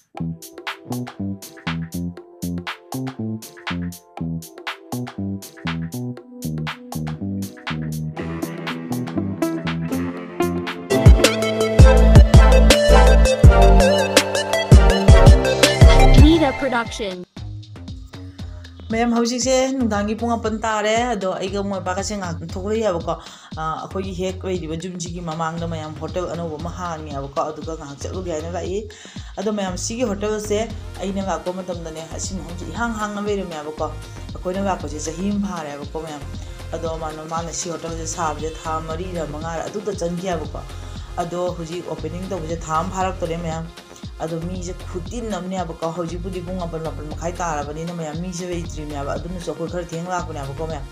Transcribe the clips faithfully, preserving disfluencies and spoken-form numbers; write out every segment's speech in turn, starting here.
Nida Production. ꯃꯌꯥꯝ, ꯍꯧꯖꯤꯛꯁꯦ ꯅꯨꯡꯗꯥꯡꯒꯤ ꯄꯨꯡ ꯃꯥꯄꯟ ꯇꯥꯔꯦ꯫ ꯑꯗꯣ ꯑꯩꯒ ꯃꯣꯏ ꯄꯥꯒꯁꯦ ꯉꯥꯏꯍꯥꯛ ꯊꯣꯛꯂꯛꯏ ꯍꯥꯏꯕꯀꯣ꯫ ꯑ, ꯑꯩꯈꯣꯏꯒꯤ ꯍꯦꯛ ꯂꯩꯔꯤꯕ ꯌꯨꯝꯁꯤꯒꯤ ꯃꯃꯥꯡꯗ ꯃꯌꯥꯝ ꯍꯣꯇꯦꯜ ꯑꯅꯧꯕ ꯑꯃ ꯍꯥꯡꯉꯦ ꯍꯥꯏꯕꯀꯣ꯫ ꯑꯗꯨꯒ ꯉꯥꯏꯍꯥꯛ ꯆꯠꯂꯨꯒꯦ ꯍꯥꯏꯅ ꯂꯥꯛꯏ꯫ ꯑꯗꯣ ꯃꯌꯥꯝ, ꯁꯤꯒꯤ ꯍꯣꯇꯦꯜꯁꯦ ꯑꯩꯅ ꯂꯥꯛꯄ ꯃꯇꯝꯗꯅꯦ ꯑꯁꯤ ꯃꯐꯝꯁꯦ ꯏꯍꯥꯡ ꯍꯥꯡꯅ ꯂꯩꯔꯝꯃꯦ ꯍꯥꯏꯕꯀꯣ꯫ ꯑꯩꯈꯣꯏꯅ ꯂꯥꯛꯄꯁꯦ ꯆꯍꯤ ꯑꯃ ꯐꯥꯔꯦ ꯍꯥꯏꯕꯀꯣ ꯃꯌꯥꯝ꯫ ꯑꯗꯣ ꯃꯥꯅ, ꯃꯥꯅ ꯁꯤ ꯍꯣꯇꯦꯜꯁꯦ ꯁꯥꯕꯁꯦ ꯊꯥ ꯃꯔꯤꯔ ꯃꯉꯥꯔ ꯑꯗꯨꯗ ꯆꯪꯈꯤ ꯍꯥꯏꯕꯀꯣ꯫ ꯑꯗꯣ ꯍꯧꯖꯤꯛ opening ꯇꯧꯕꯁꯦ ꯊꯥ ꯑꯃ ꯐꯥꯔꯛꯇꯣꯔꯦ ꯃꯌꯥꯝ꯫ ꯑꯗꯣ ꯃꯤꯁꯦ ꯈꯨꯇꯤꯟ ꯑꯃꯅꯦꯕꯀꯣ꯫ ꯍꯧꯖꯤꯛꯄꯨꯗꯤ ꯄꯨꯡ ꯃꯥꯄꯟ, ꯃꯥꯄꯟ ꯃꯈꯥꯏ ꯇꯥꯔꯕꯅꯤꯅ ꯃꯌꯥꯝ ꯃꯤꯁꯦ ꯂꯩꯇ꯭ꯔꯤꯕꯅꯦꯕ꯫ ꯑꯗꯨꯅꯁꯨ ꯑꯩꯈꯣꯏ ꯈꯔ ꯊꯦꯡꯅ ꯂꯥꯛꯄꯅꯦꯕꯀꯣ ꯃꯌꯥꯝ꯫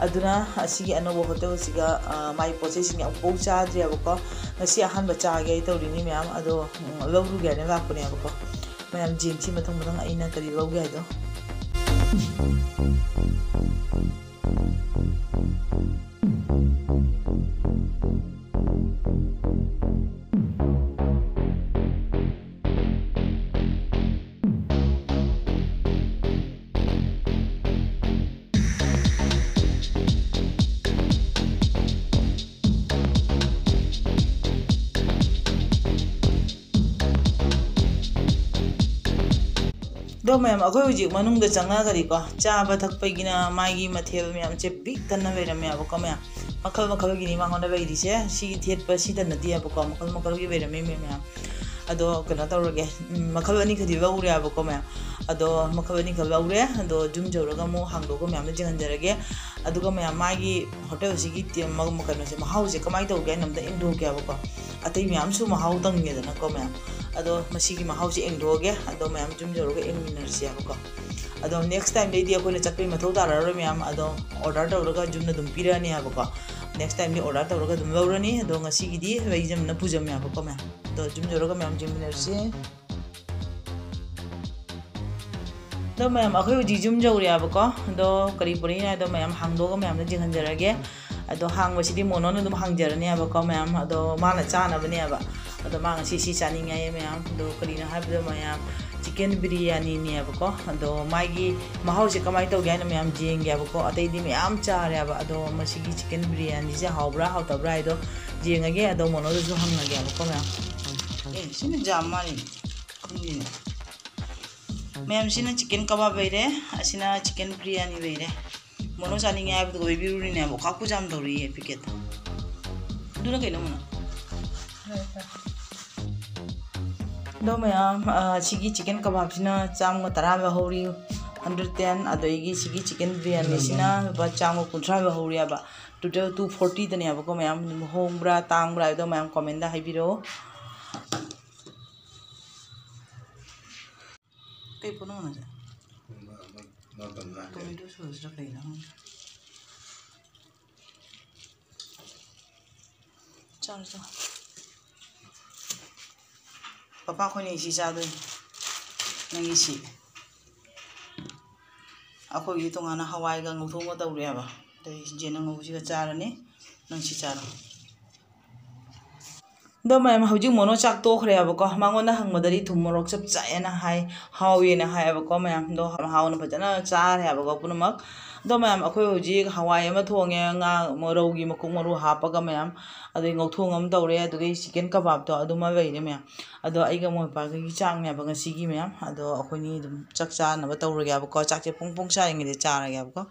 ꯑꯗꯨꯅ ꯑꯁꯤꯒꯤ ꯑꯅꯧꯕ ꯍꯣꯇꯦꯜꯁꯤꯒ, ꯑ, ꯃꯥꯒꯤ ꯄꯣꯠ ꯆꯩꯁꯤꯡꯁꯦ ꯑꯃꯨꯛꯐꯥꯎ ꯆꯥꯗ꯭ꯔꯤꯕꯀꯣ꯫ ꯉꯁꯤ ꯑꯍꯥꯟꯕ ꯆꯥꯒꯦ ꯇꯧꯔꯤꯅꯤ ꯃꯌꯥꯝ꯫ ꯑꯗꯣ, ꯎꯝ, ꯂꯧꯔꯨꯒꯦ ꯍꯥꯏꯅ ꯂꯥꯛꯄꯅꯦꯕꯀꯣ꯫ ꯃꯌꯥꯝ ꯌꯦꯡꯁꯤ ꯃꯊꯪ ꯃꯊꯪ ꯑꯩꯅ ꯀꯔꯤ ꯂꯧꯒꯦ ꯍꯥꯏꯗꯣ꯫ ꯑꯗꯣ ꯃꯌꯥꯝ, ꯑꯩꯈꯣꯏ ꯍꯧꯖꯤꯛ ꯃꯅꯨꯡꯗ ꯆꯪꯉꯒꯗꯤꯀꯣ, ꯆꯥꯕ ꯊꯛꯄꯒꯤꯅ ꯃꯥꯒꯤ ꯃꯊꯦꯜ ꯃꯌꯥꯝꯁꯦ ꯄꯤꯛ ꯊꯟꯅ ꯂꯩꯔꯝꯃꯦꯕꯀꯣ ꯃꯌꯥꯝ꯫ ꯃꯈꯜ ꯃꯈꯜꯒꯤꯅꯤ ꯃꯉꯣꯟꯗ ꯂꯩꯔꯤꯁꯦ꯫ ꯁꯤꯒꯤ ꯊꯦꯠꯄ ꯁꯤꯗ ꯅꯠꯇꯦꯕꯀꯣ, ꯃꯈꯜ ꯃꯈꯜꯒꯤ ꯂꯩꯔꯝꯃꯤ ꯃꯌꯥꯝ꯫ ꯑꯗꯣ ꯀꯩꯅꯣ ꯇꯧꯔꯒꯦ, ꯎꯝ, ꯃꯈꯜ ꯑꯅꯤꯈꯛꯇꯤ ꯂꯧꯔꯦꯕꯀꯣ ꯃꯌꯥꯝ꯫ ꯑꯗꯣ ꯃꯈꯜ ꯑꯅꯤꯈꯛ ꯂꯧꯔꯦ꯫ ꯑꯗꯣ ꯌꯨꯝ ꯌꯧꯔꯒ ꯑꯃꯨꯛ ꯍꯥꯡꯗꯣꯛꯑꯒ ꯃꯌꯥꯝꯗ ꯌꯦꯡꯍꯟꯖꯔꯒꯦ꯫ ꯑꯗꯨꯒ ꯃꯌꯥꯝ, ꯃꯥꯒꯤ ꯍꯣꯇꯦꯜꯁꯤꯒꯤ ꯇꯦ-, ꯃ-, ꯀꯩꯅꯣꯁꯦ, ꯃꯍꯥꯎꯁꯦ ꯀꯃꯥꯏꯅ ꯇꯧꯒꯦ ꯍꯥꯏꯅ ꯑꯝꯇ ꯌꯦꯡꯊꯣꯛꯀꯦꯕꯀꯣ꯫ ꯑꯇꯩ ꯃꯌꯥꯝꯁꯨ ꯃꯍꯥꯎ ꯇꯪꯉꯦꯗꯅꯀꯣ ꯃꯌꯥꯝ꯫ ꯑꯗꯣ ꯃꯁꯤꯒꯤ ꯃꯍꯥꯎꯁꯦ ꯌꯦꯡꯊꯣꯛꯑꯒꯦ꯫ ꯑꯗꯣ ꯃꯌꯥꯝ ꯌꯨꯝ ꯌꯧꯔꯒ ꯌꯦꯡꯃꯤꯟꯅꯔꯁꯦꯕꯀꯣ꯫ ꯑꯗꯣ next timeꯗꯩꯗꯤ ꯑꯩꯈꯣꯏꯅ ꯆꯠꯄꯩ ꯃꯊꯧ ꯇꯥꯔꯔꯣꯏ ꯃꯌꯥꯝ꯫ ꯑꯗꯣ order ꯇꯧꯔꯒ ꯌꯨꯝꯗ ꯑꯗꯨꯝ ꯄꯤꯔꯛꯑꯅꯤ ꯍꯥꯏꯕꯀꯣ꯫ Next timeꯗꯤ order ꯇꯧꯔꯒ ꯑꯗꯨꯝ ꯂꯧꯔꯅꯤ꯫ ꯑꯗꯣ ꯉꯁꯤꯒꯤꯗꯤ ꯂꯩꯖꯝꯅ ꯄꯨꯖꯝꯃꯦꯕꯀꯣ ꯃꯌꯥꯝ꯫ ꯑꯗꯣ ꯌꯨꯝ ꯌꯧꯔꯒ ꯃꯌꯥꯝ ꯌꯦꯡꯃꯤꯟꯅꯔꯁꯤ꯫ ꯑꯗꯣ ꯃꯌꯥꯝ, ꯑꯩꯈꯣꯏ ꯍꯧꯖꯤꯛ ꯌꯨꯝ ꯌꯧꯔꯦꯕꯀꯣ꯫ ꯑꯗꯣ ꯀꯔꯤ ꯄꯨꯔꯛꯏꯅꯣ ꯍꯥꯏꯗꯣ ꯃꯌꯥꯝ ꯍꯥꯡꯗꯣꯛꯑꯒ ꯃꯌꯥꯝꯗ ꯌꯦꯡꯍꯟꯖꯔꯒꯦ꯫ ꯑꯗꯣ ꯍꯥꯡꯕꯁꯤꯗꯤ ꯃꯣꯅꯣꯅ ꯑꯗꯨꯝ ꯍꯥꯡꯖꯔꯅꯦꯕꯀꯣ ꯃꯌꯥꯝ꯫ ꯑꯗꯣ ꯃꯥꯅ ꯆꯥꯅꯕꯅꯦꯕ꯫ ꯑꯗꯣ ꯃꯥ ꯉꯁꯤ ꯁꯤ ꯆꯥꯅꯤꯡꯉꯦ ꯍꯥꯏꯌꯦ ꯃꯌꯥꯝ꯫ ꯑꯗꯣ ꯀꯔꯤꯅꯣ ꯍꯥꯏꯕꯗ ꯃꯌꯥꯝ, ꯆꯤꯀꯟ ꯕꯤꯔꯌꯥꯅꯤꯅꯦꯕꯀꯣ꯫ ꯑꯗꯣ ꯃꯥꯒꯤ ꯃꯍꯥꯎꯁꯦ ꯀꯃꯥꯏꯅ ꯇꯧꯒꯦ ꯍꯥꯏꯅ ꯃꯌꯥꯝ ꯌꯦꯡꯒꯦꯕꯀꯣ꯫ ꯑꯇꯩꯗꯤ ꯃꯌꯥꯝ ꯆꯥꯔꯦꯕ꯫ ꯑꯗꯣ ꯃꯁꯤꯒꯤ ꯆꯤꯀꯟ ꯕꯤꯔꯌꯥꯅꯤꯁꯦ ꯍꯥꯎꯕ꯭ꯔꯥ ꯍꯥꯎꯇꯕ꯭ꯔꯥ ꯍꯥꯏꯗꯣ ꯌꯦꯡꯉꯒꯦ꯫ ꯑꯗꯣ ꯃꯣꯅꯣꯗꯁꯨ ꯍꯪꯉꯒꯦꯕꯀꯣ ꯃꯌꯥꯝ꯫ ꯑꯦ, ꯁꯤꯅ ꯖꯥꯝ ꯃꯥꯜꯂꯦ꯫ ꯈꯪꯗꯦꯅꯦ꯫ ꯃꯌꯥꯝ, ꯁꯤꯅ ꯆꯤꯀꯟ ꯀꯕꯥꯕ ꯂꯩꯔꯦ, ꯑꯁꯤꯅ ꯆꯤꯀꯟ ꯕꯤꯔꯌꯥꯅꯤ ꯂꯩꯔꯦ꯫ ꯃꯣꯅꯣ ꯆꯥꯅꯤꯡꯉꯦ ꯍꯥꯏꯕꯗꯨꯒ ꯑꯣꯏꯕꯤꯔꯨꯔꯤꯅꯦꯕ, ꯀꯥꯀꯨ ꯖꯥꯝ ꯇꯧꯔꯤꯌꯦ ꯄꯤꯀꯦꯠꯇ꯫ ꯑꯗꯨꯅ ꯀꯩꯅꯣ ꯃꯣꯅꯣ? ꯑꯗꯣ ꯃꯌꯥꯝ, ꯑ, ꯁꯤꯒꯤ ꯆꯤꯀꯟ ꯀꯕꯥꯕꯁꯤꯅ ꯆꯥꯝꯃꯒ ꯇꯔꯥ ꯂꯧꯍꯧꯔꯤ, hundred ten꯫ ꯑꯗꯒꯤ ꯁꯤꯒꯤ ꯆꯤꯀꯟ ꯕꯤꯔꯌꯥꯅꯤꯁꯤꯅ ꯂꯨꯄꯥ ꯆꯥꯝꯃꯒ ꯀꯨꯟꯊ꯭ꯔꯥ ꯂꯧꯍꯧꯔꯤꯑꯕ꯫ Total two forty ꯗꯅꯦꯕꯀꯣ ꯃꯌꯥꯝ꯫ ꯍꯣꯡꯕ꯭ꯔꯥ ꯇꯥꯡꯕ꯭ꯔꯥ ꯍꯥꯏꯕꯗꯣ ꯃꯌꯥꯝ comment ꯗ ꯍꯥꯏꯕꯤꯔꯛꯑꯣ꯫ ꯀꯩ ꯄꯣꯠꯅꯣ ꯃꯥꯁꯦ? ꯃꯥ-, ꯃꯥ-, ꯃꯥ ꯇꯝꯅ ꯍꯥꯏꯔꯦ꯫ Tomato sauce ꯔ ꯀꯩꯅꯣ ꯈꯪꯗꯦ꯫ ꯆꯥꯔꯣ, ꯆꯥꯔꯣ꯫ ꯄꯄꯥ, ꯑꯩꯈꯣꯏꯅ ꯁꯤ ꯆꯥꯗꯣꯏꯅꯤ꯫ ꯅꯪꯒꯤ ꯁꯤ꯫ ꯑꯩꯈꯣꯏꯒꯤ ꯇꯣꯉꯥꯟꯅ ꯍꯋꯥꯏꯒ ꯉꯧꯊꯣꯛꯑꯒ ꯇꯧꯔꯦꯕ꯫ ꯑꯗꯩ ꯖꯦꯟ ꯑꯉꯧꯕꯁꯤꯒ ꯆꯥꯔꯅꯤ꯫ ꯅꯪ ꯁꯤ ꯆꯥꯔꯣ꯫ ꯑꯗꯣ ꯃꯌꯥꯝ, ꯍꯧꯖꯤꯛ ꯃꯣꯅꯣ ꯆꯥꯛ ꯇꯣꯛꯈ꯭ꯔꯦꯕꯀꯣ꯫ ꯃꯉꯣꯟꯗ ꯍꯪꯕꯗꯗꯤ ꯊꯨꯝ ꯃꯣꯔꯣꯛ ꯆꯞ ꯆꯥꯏꯌꯦꯅ ꯍꯥꯏ, ꯍꯥꯎꯋꯦꯅ ꯍꯥꯏꯌꯦꯕꯀꯣ ꯃꯌꯥꯝ꯫ ꯑꯗꯣ ꯍꯥꯎꯅ ꯐꯖꯅ ꯆꯥꯔꯦ ꯍꯥꯏꯕꯀꯣ ꯄꯨꯝꯅꯃꯛ꯫ ꯑꯗꯣ ꯃꯌꯥꯝ, ꯑꯩꯈꯣꯏ ꯍꯧꯖꯤꯛ ꯍꯋꯥꯏ ꯑꯃ ꯊꯣꯡꯉꯦ, ꯉꯥ ꯃ-, ꯔꯧꯒꯤ ꯃꯀꯣꯛ ꯃꯔꯨ ꯍꯥꯞꯄꯒ ꯃꯌꯥꯝ꯫ ꯑꯗꯩ ꯉꯧꯊꯣꯡ ꯑꯃ ꯇꯧꯔꯦ, ꯑꯗꯨꯗꯒꯤ ꯆꯤꯀꯟ ꯀꯕꯥꯕꯇꯣ ꯑꯗꯨꯃ ꯂꯩꯔꯦ ꯃꯌꯥꯝ꯫ ꯑꯗꯣ ꯑꯩꯒ ꯃꯣꯏ ꯄꯥꯒꯤ ꯆꯥꯛꯅꯦꯕ ꯉꯁꯤꯒꯤ ꯃꯌꯥꯝ꯫ ꯑꯗꯣ ꯑꯩꯈꯣꯏꯅꯤ ꯑꯗꯨꯝ ꯆꯥꯛ ꯆꯥꯅꯕ ꯇꯧꯔꯒꯦꯕꯀꯣ꯫ ꯆꯥꯛꯁꯦ ꯄꯨꯡ ꯄꯨꯡ ꯆꯥꯔꯤꯉꯩꯗ ꯆꯥꯔꯒꯦꯕꯀꯣ꯫